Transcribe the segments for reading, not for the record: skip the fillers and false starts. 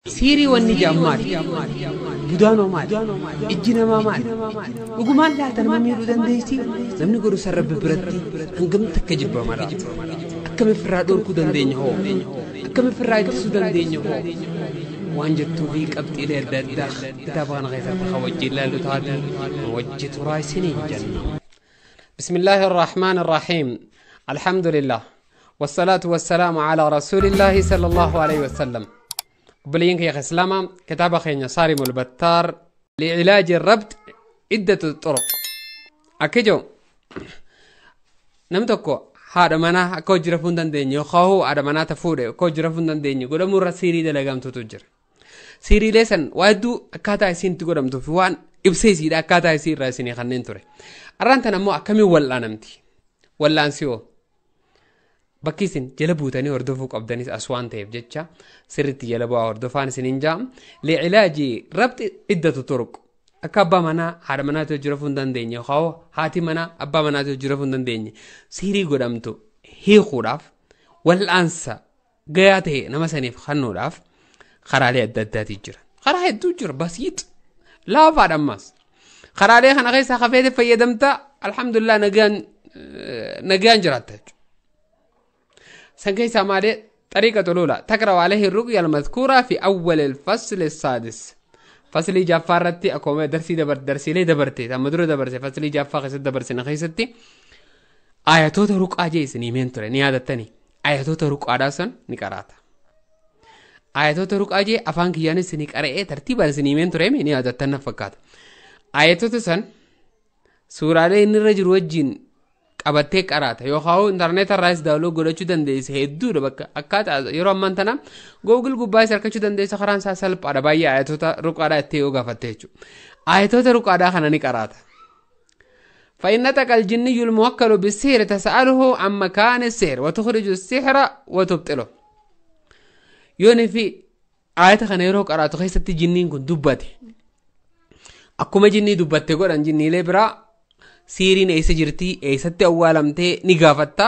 Siirii wanni jedhan maali? Budaanoo maali? Ijji namaa maali? Dhugumaan laata nama miidhuu dandeessi? Namni godhu san Rabbi biratti hangam takka jibbama laata? Akkam ifirraa dhorkuu dandeenya hoo? Akkam ifirraa ittisuu dandeenya hoo? Waan jettuu fi qabxiilee adda addaa kitaaba kana keessatti kan wajjin ilaallu taate wajji turaa isiniin jenna. بسم الله الرحمن الرحيم الحمد لله والصلاة والسلام على رسول الله صلى الله عليه وسلم. بلينك يا إسلاما كتاب خينا صارم البتار لعلاج الربط عدة طرق. أكيجو نمتكو هذا منا أكو جرفون دندنيو خاهو هذا منا تفوره أكو جرفون دندنيو قدام مرة سيري دلعام تتوجر سيري لسن وادو أكاتا يسين تقدم تفوان إبسيسي دا أكاتا يسير رأسيني خنين توري أرانتنا مو أكمي ولا نمتي ولا أنسيو bakki isin jala buutanii hordofuu qabdanis as waan ta'eef jecha sirriitti jala bu'aa hordofaan isiniin ja'a. Li'ilaaji rabxi iddatu turuq. Akka abbaa manaa haadha manaatti hojii rafuu hin dandeenye yookaan haati manaa abbaa manaatti hojii rafuu hin dandeenye siirii godhamtu hiikuudhaaf wal'aansa gayaa ta'e nama saniif kennuudhaaf karaalee adda addaati jira. Karaa hedduu jira basiit laafaadha ammas. Karaalee kana keessaa hafeete fayyadamta alhamdulillah nagaan jiraatta jechuudha. سنكيسا مالي طريقة الأولى تقرأ عليه الرقية المذكورة في أول الفصل السادس. فصل جافارتي أكوما درسي دبر درسي لي دبرتي تم درو دبرتي فصل جافا خيست دبرسي نخيستي آياتو رقعة جيس نيمين ترى نيادة تاني آياتو رقعة داسن نقراتا آياتو رقعة جي أفان كياني سنقرأ ترتيبا سنيمين ترى نيادة تنا فقط آياتو سن سورة لي نرجر وجين qabattee qaraata yookaan intarneeta irraas daawuloo godhachuu dandeessa hedduudha bakka akkaataa yeroo ammaan tana Google gubbaa isa argachuu dandeessa karaan isaa salphaadha baay'ee ayatoota ruqaadhaa itti yoo gaafatte jechuudha. Ayatoota ruqaadhaa kana ni qaraata. فإن نطق الجني الموكل بالسحر تسأله عن مكان السحر وتخرج السحر وتبطله. يوني في آية kana yeroo qaraatu keessatti jinniin kun dubbate. Akkuma jinnii dubbatte godhan jinniilee biraa siiriin eessa jirti eessatti awwaalamtee ni gaafatta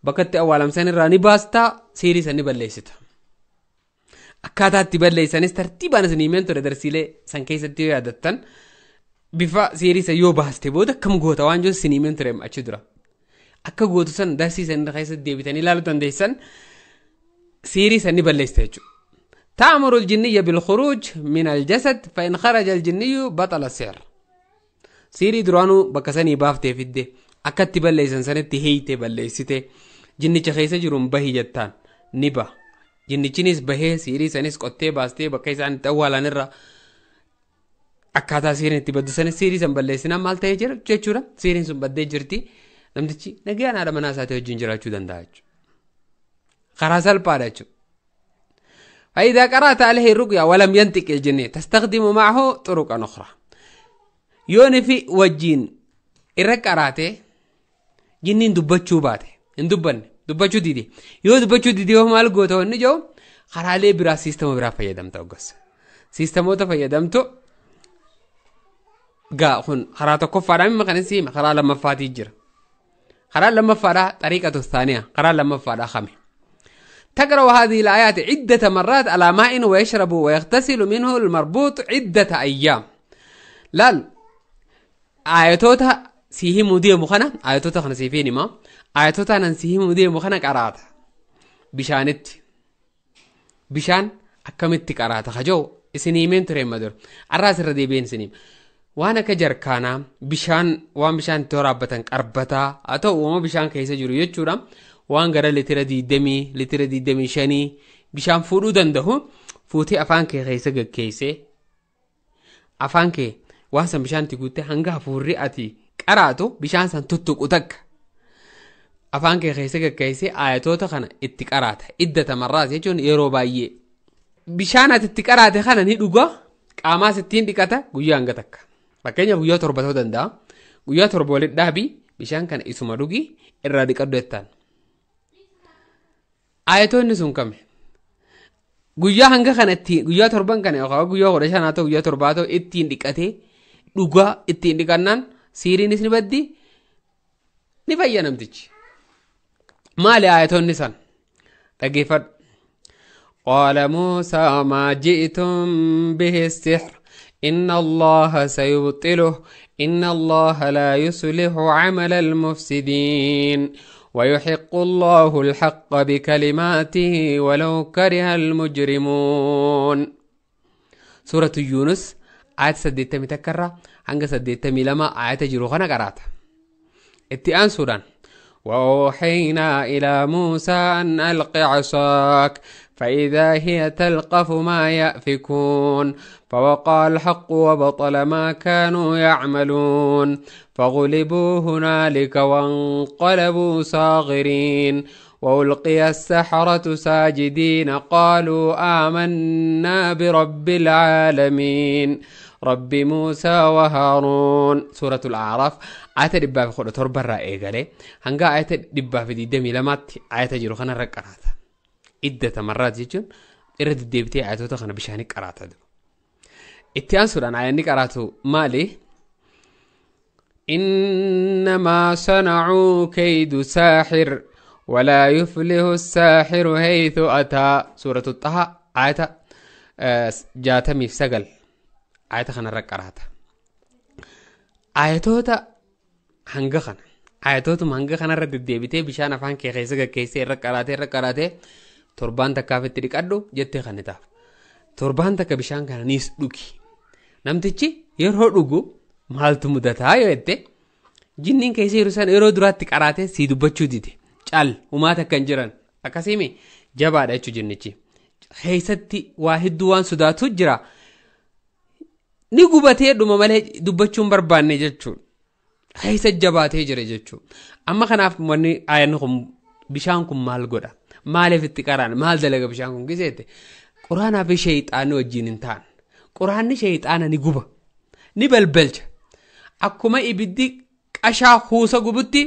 bakkatti awwaalamsan irraa ni baasta siirii san ni balleessita. Akkaataa itti balleessanis tartiibaan isin himeen ture darsiilee san keessatti yoo yaadattan bifa siirii san yoo baaste booda akkam goota waan jiru isin himeen ture achi dura. Akka gootu san darsii san keessatti deebitanii ilaaluu dandeessan siirii san ni balleessita jechuudha. تأمر الجني بالخروج من الجسد فإن خرج الجني بطل السحر. Siirii duraanuu bakka sanii baaftee fidde akkatti balleessan sanitti hiite balleessite jinnicha keessa jiruun bahi jettaan ni baha. Jinnichinis bahee siirii sanis qottee baastee bakka isaan itti awwaalan irra akkaataa siiriin itti baddu sanis siirii san balleessinaan maal ta'ee jira jechuudha. Siiriin sun baddee jirti namtichi nagaan haadha manaa isaatii wajjin jiraachuu danda'a jechuudha. Karaa salphaadha jechuudha. فإذا قرأت عليه الرقية ولم ينطق الجني تستخدم معه طرقا أخرى. yooni fi wajjiin irra qaraate jinniin dubbachuu baate hin dubbanne dubbachuu dide yoo dubbachuu dide yoo maal goota wanni jiru karaalee biraa siistama biraa fayyadamta hoggas siistamoota fayyadamtu gaa kun karaa tokkoffaadhaa mimma kan isin karaa lammaffaatii jira karaa lammaffaadhaa xariiqatu thaaniya karaa lammaffaadhaa kame تقرأ هذه الآيات عدة مرات على ماء ويشرب ويغتسل منه المربوط عدة أيام. laal ayatoota si himuu deemu kana ayatoota kana siif hima ayatoota nan si himuu deemu kana qaraata bishaanitti bishaan akkamitti qaraata kajoo isin himeen ture madur arraas irra deebiin isin hima waan akka jarkaanaa bishaan waan bishaan itti waraabbatan qarbataa haa ta'u uumama bishaan keessa jiru jechuudha waan gara litira 20 litira 25 bishaan fuudhuu danda'u fuutee afaan kee keessa gaggeessee afaan kee waan san bishaan itti guuttee hanga hafuurri ati qaraatu bishaan san tuttuqu takka afaan kee keessa gaggeessee ayatoota kana itti qaraata iddata marraas jechuun yeroo baay'ee bishaan ati itti qaraate kana ni dhuga qaamaas ittiin dhiqata guyyaa hanga takka fakkeenya guyyaa 7 ta'uu danda'a guyyaa 7 walitti dhaabii bishaan kana isuma dhugi irraa dhiqadhu jettaan. Ayatoonni sun kame guyyaa hanga kana ittiin guyyaa 7 kana yookaan guyyaa 15 haa ta'u guyyaa 7 haa ta'u ittiin dhiqatee dhugaa ittiin dhiqannaan siiriinis ni baddi ni fayya namtichi. Maali ayatoonni san dhaggeeffadhu. قال موسى ما جئتم به السحر إن الله سيبطله إن الله لا يصلح عمل المفسدين ويحق الله الحق بكلماته ولو كره المجرمون. سورة يونس آية 81 hanga 82 آية jiru kana qaraata. Itti aansuudhaan وأوحينا إلى موسى أن ألق عصاك فإذا هي تلقف ما يأفكون فوقع الحق وبطل ما كانوا يعملون فغلبوا هنالك وانقلبوا صاغرين وألقي السحرة ساجدين قالوا آمنا برب العالمين رب موسى وهارون. سورة الأعراف آية 117 irraa eegalee hanga آية 122 آية jiru kana irra qaraata. Iddata marraat jechuun irra deddeebitee ayatoota kana bishaanii qaraata. Itti aansuudhaan ayanni qaraatu maali? إنما صنعوا كيد ساحر ولا يفلح الساحر حيث أتى. سورة الطه آية 69 آية kana irra qaraata. Ayatoota hanga kana ayatootuma hanga kana irra deddeebitee bishaan afaan kee keessa gaggeessee irra qaraatee torbaan takkaaf itti dhiqadhu jettee kan taaf. Torbaan takka bishaan kana niis dhugi. Namtichi yeroo dhugu maaltu mudataa yoo jette jinniin keessa yeroo san yeroo duraatti qaraatee sii dubbachuu dide. Cal humaa takka hin jiran akkasiimi jabaadha jechuu jinnichi. Keessatti waa hedduu waan sodaatu jira. Ni gubatee dhuma malee dubbachuun barbaanne jechuudha. Keessa jabaatee jira jechuudha. Amma kanaaf wanni ayanni kun bishaan kun maal godha? Maaliif itti qaraan? Maal dalaga bishaan kun giseette? Quraanaa fi sheexaanni wajjin hin ta'an. Quraanni sheexaana ni guba. Ni balbalcha. Akkuma ibiddi qashaa kuusa gubutti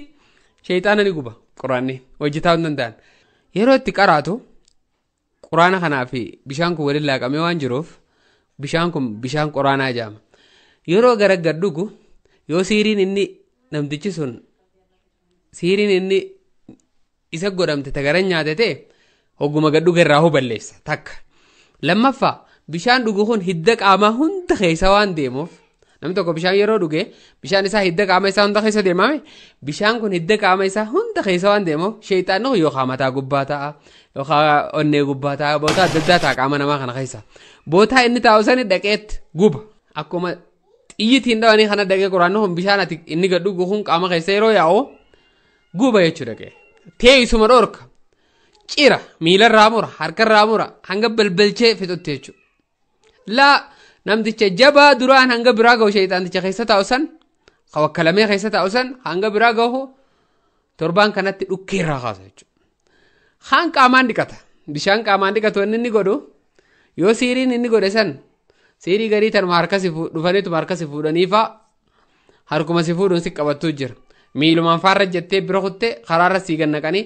sheexaana ni guba. Quraanni hojii ta'uu hin danda'an. Yeroo itti qaraatu quraana kanaa fi bishaan kun waliin laaqamee waan jiruuf bishaan kun bishaan quraanaa jedhama. Yeroo garaggar dhugu yoo siiriin inni namtichi sun siiriin inni isa godhamte tagaran nyaate ta'e hogguma gad dhuge irraa huballeessa takka. Lammaffaa bishaan dhugu kun hidda qaamaa hunda keessa waan deemuuf namni tokko bishaan yeroo dhuge bishaan isaa hidda qaama isaa hunda keessa deemame bishaan kun hidda qaama isaa hunda keessa waan deemuuf sheexaanni kun yookaan mataa gubbaa ta'a yookaan onnee gubbaa ta'a bootaa adda addaa ta'a qaama namaa kana keessa. Bootaa inni taa'u sani dhaqeetti guba akkuma xiyyitiin dhawanii kana dhaqee quraanni kun bishaan ati inni gad dhugu kun qaama keessa yeroo yaa'u guba jechuu dhaqee. Teessuma dhorka cira miilarraa mura harkarraa mura hanga balbalchee fixutti jechuudha. Laa namticha jabaa duraan hanga biraa gahu sheexaanticha keessa taa'u san wakkalamee keessa taa'u san hanga biraa gahu torbaan kanatti dhukkeerraa kaasa jechuudha. Haan qaamaan dhiqata. Bishaan qaamaan dhiqatu inni inni godhu yoo siiriin inni godhe san siirii garii tanuma harka si dhufaniituma harka si fuudhanii fa'a harkuma si fuudhuun si qabattuu jira. Miilumaan faarra jettee bira kuttee karaarra sii gannaqanii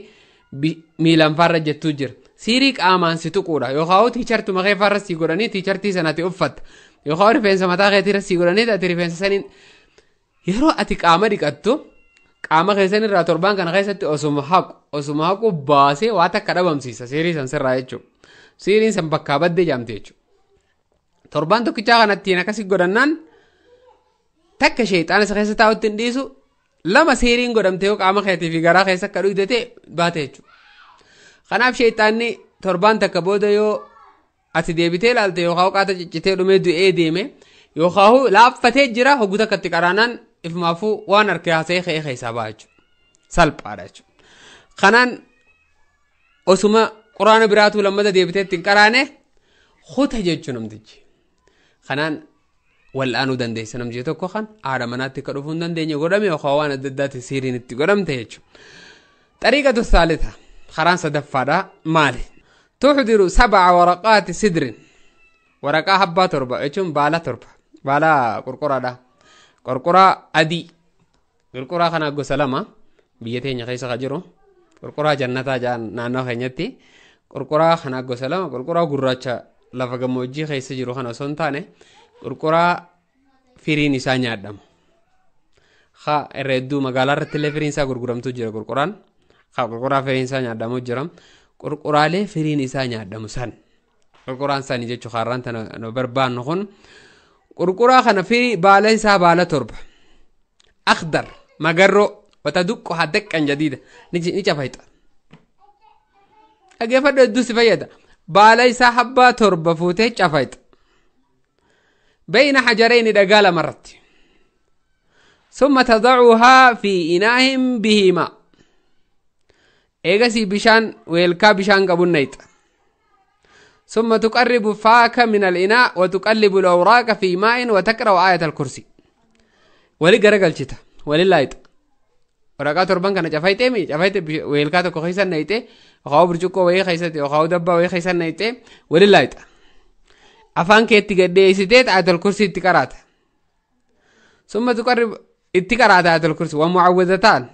miilaan faarra jettuu jira. Siirii qaamaan si tuquudha. Yookaan tiichartuma kee faarra sii godhanii tiichartii sana ati uffatta. Yookaan rifeensa mataa keetiirra sii godhanii ati rifeensa saniin yeroo ati qaama dhiqattu qaama keessan irraa torbaan kana keessatti osuma haqu baasee waa takka dhabamsiisa siirii san sirraa jechuudha. Siiriin san bakkaa baddee jaamte jechuudha. Torbaan tokkichaa kanattiin akkasii godhannaan takka sheexaana isa keessa taa'utti hin dhiisu lama siiriin godhamte yoo qaama keetii fi garaa keessa akka dhugde ta'e baate jechuudha. Kanaaf sheexaanni torbaan takka booda yoo ati deebitee ilaalte yookaan qaata ciccitee dhumee du'ee deeme yookaan laaffatee jira hogguu takka itti qaraanaan ifumaafuu waan harka haasa'ee ka'ee keessaa ba'a jechuudha. Salphaadha jechuudha. Kanaan osuma quraana biraatuu lammata deebitee ittiin qaraane kuta jechuun namtichi. Kanaan wal'aanuu dandeessa namtichi tokko kan haadha manaatti akka dhufuu hin dandeenye godhame yookaan waan adda addaatiin siiriin itti godhamte jechuudha. Xariiqatu saalita karaan sadaffaadha maali? Tuxdiru 7 waraqaati sidrin waraqaa habbaa 7 jechuun baala 7 baala qurquraadha. Qurquraa adii qurquraa kana gosa lama biyya teenya keessa kan jiru qurquraa jannataa jedhan naannoo keenyatti qurquraa kana gosa lama qurquraa gurraacha lafa gammoojjii keessa jiru kana osoo hin taane qurquraa firiin isaa nyaadhamu. Haa irra hedduu magaalaa irratti illee firiin isaa gurguramtu jira qurquraan. Haa qurquraa firiin isaa nyaadhamu jira. Qurquraalee firiin isaa nyaadhamu san Qurquraan isaanii jechuun har'aan tana barbaannu kun qurquraa kana firii baala isaa baala 7 akhdar magarroo wataduqqu haddaqan jadiida ni cafayxa. Dhageeffadhu hedduu si fayyada. Baala isaa habbaa 7 fuutee cafayxa. Bayna hajarayni dhagaa lamarratti. ثم تضعها في إناء به ماء. إيغسي بشان ويلكا بشان قبل نيت. ثم تقرب فاك من الإناء وتقلب الأوراق في ماء وتقرأ آية الكرسي. ولي غرقل شتا ولي لايت. ورقات تربان كان جفايته مي جفايته ويلكا تو كخيسن نيته خاو برجوكو وي خيسته خاو دبا وي خيسن نيته ولي لايت. أفان كيتي قديسيتيت آية الكرسي تقرأت. ثم تقرب اتقرأت آية الكرسي ومعوذتان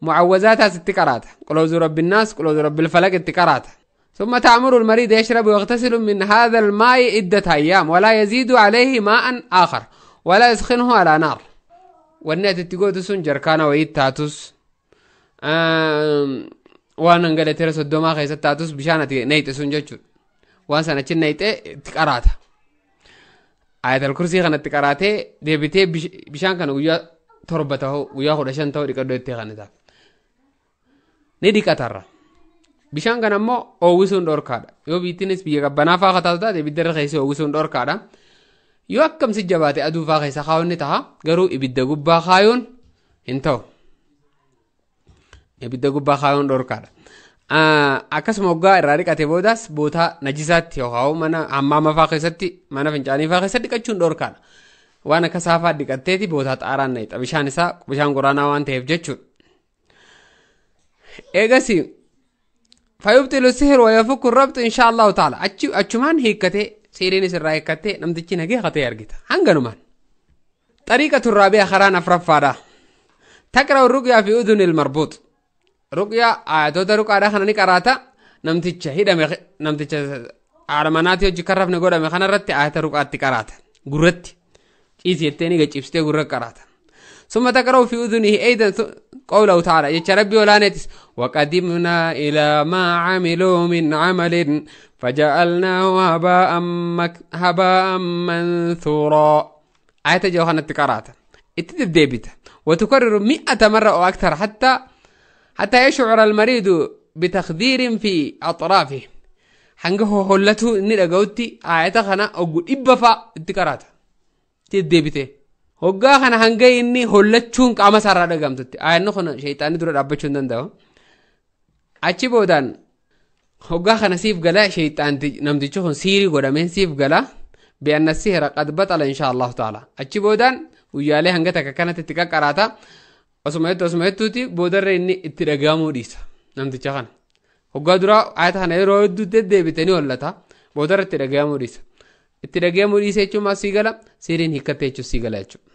معوذاتها اتقرأت قل أعوذ برب الناس قل أعوذ برب الفلق اتقرأت. ثم تأمر المريض يشرب ويغتسل من هذا الماء عدة أيام ولا يزيد عليه ماء آخر ولا يسخنه على نار. والنت تقول جركانا ويد تاتوس وانا نقل ترس الدماغ خيسة تاتوس بشانة نيت سنجر وان سنة نيت اتقرأت آية الكرسي خانت قراته ديبتي بشان كان ويا تربته ويا خدشان تو ديقدو itti kanata ni dhiqatarra bishaan kana immoo oowwisuun dhorkaadha yoo biittinis biyya qabbanaa faa kataatu taate ibidda irra keessa oowwisuun dhorkaadha yoo akkam si jabaate aduu faa keessa kaa'uun ni taha garuu ibidda gubbaa kaayuun hin ta'u ibidda gubbaa kaayuun dhorkaadha. Akkasuma hoggaa irraa dhiqate boodaas bootaa najisaatti yookaan mana hammaama faa keessatti mana fincaanii faa keessatti dhiqachuun dhorkaadha. Waan akka saafaa dhiqatteeti bootaa xaaraan nayixa bishaan isaa bishaan quraanaa waan ta'eef jechuudha. Eegasi fayyubtilu sihir wa yafukku rabtu insha Allahu ta'ala achumaan hiikkatee siiriinis irraa hiikkattee namtichi nagee hatee argita hanganumaan. Xariiqatu raabi'a karaan afraffaadha. Taqra'u ruqyaa fi udunil marbuut. Ruqyaa ayatoota ruqaadhaa kana ni qaraata namticha hidhame namticha haadha manaatii hojii kan rafne godhame kanarratti ayata ruqaatti qaraata gurratti ciisi jettee ni gaccibsitee gurra qaraata. ثم تقرأ في أذنه أيضا قوله تعالى يا ربي ولا نتس وقدمنا إلى ما عملوا من عمل فجعلناه هباء منثورا. آية جوهنة قرأتها اتدبت وتكرر 100 مرة أو أكثر حتى يشعر المريض بتخدير في أطرافه. حنقه هولته إني لقوتي آية خنا أقول إبفا اتقرأتها تدبته hoggaa kana hanga inni hollachuun qaama isaarraa dhagamtutti aayanni kun shayxaanni dura dhaabbachuu hin danda'u. Achi boodaan hoggaa kana siif gala shayxaanti namtichi kun siirii godhameen siif gala bi'anna sihira qad baxala insha Allahu ta'ala. Achi boodaan guyyaalee hanga takka kanatti itti qaqqaraata osuma hedduu osuma hedduuti boodarra inni itti dhagahamuu dhiisa namticha kana. Hoggaa duraa ayata kana yeroo hedduu deddeebite ni hollata boodarra itti dhagahamuu dhiisa. Itti dhagahamuu dhiisa jechuun maal sii gala siiriin hiikkatte jechuun sii gala jechuudha.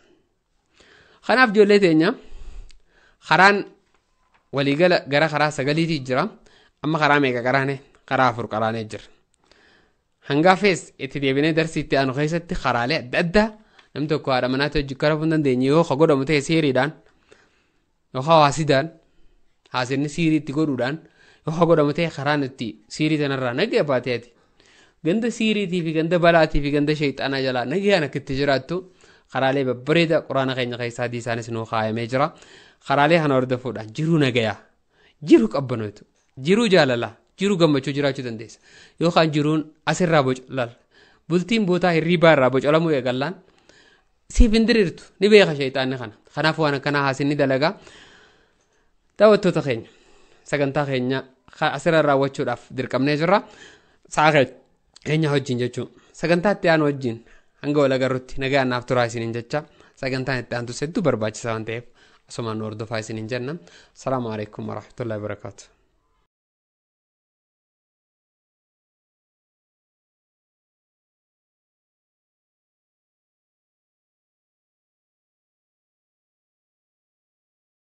Kanaaf ijoollee teenya karaan waliigala gara karaa 9 jira. Amma karaa meeqa qaraane? Karaa 4 qaraanee jira. Hangaafes itti deebinee darsii itti aanu keessatti karaalee adda addaa namni tokko haadha manaatti hojii karaa hin dandeenye yoo godhamu ta'e siiriidhaan yookaan haasidaan haasinni siirii itti godhuudhaan yoo godhamu ta'e karaan itti siirii sanarraa nagaya baateeti. Ganda siiriitii fi ganda balaatii fi ganda shayxaanaa jalaa nagayaan akka itti jiraattu karaalee babbareedaa quraana keenya keessaa adii isaanis nuu kaayamee jira. Karaalee kana hordofuudhaan jiruu nagayaa, jiruu qabbanootu, jiruu jaalalaa, jiruu gammachuu jiraachuu dandeessa. Yookaan jiruun asirraa bocolaal bultiin bootaa hirribaa irraa bocolamuu eegallaan siif hin diriirtu ni beeka shayxaanni kana. Kanaaf waan akkanaa haasinni dalagaa. Daawwattoota keenya sagantaa keenya asirra raawwachuudhaaf dirqamnee jirra. Sa'a keenya wajjin jechuun sagantaa itti aanu wajjin hanga wal agarrutti nagaan naaf turaa isiniin jecha sagantaan itti aantus hedduu barbaachisaa waan ta'eef asumaan hordofaa isiniin jenna. Assalaamu alaikum warahmatullahi wabarakaatu.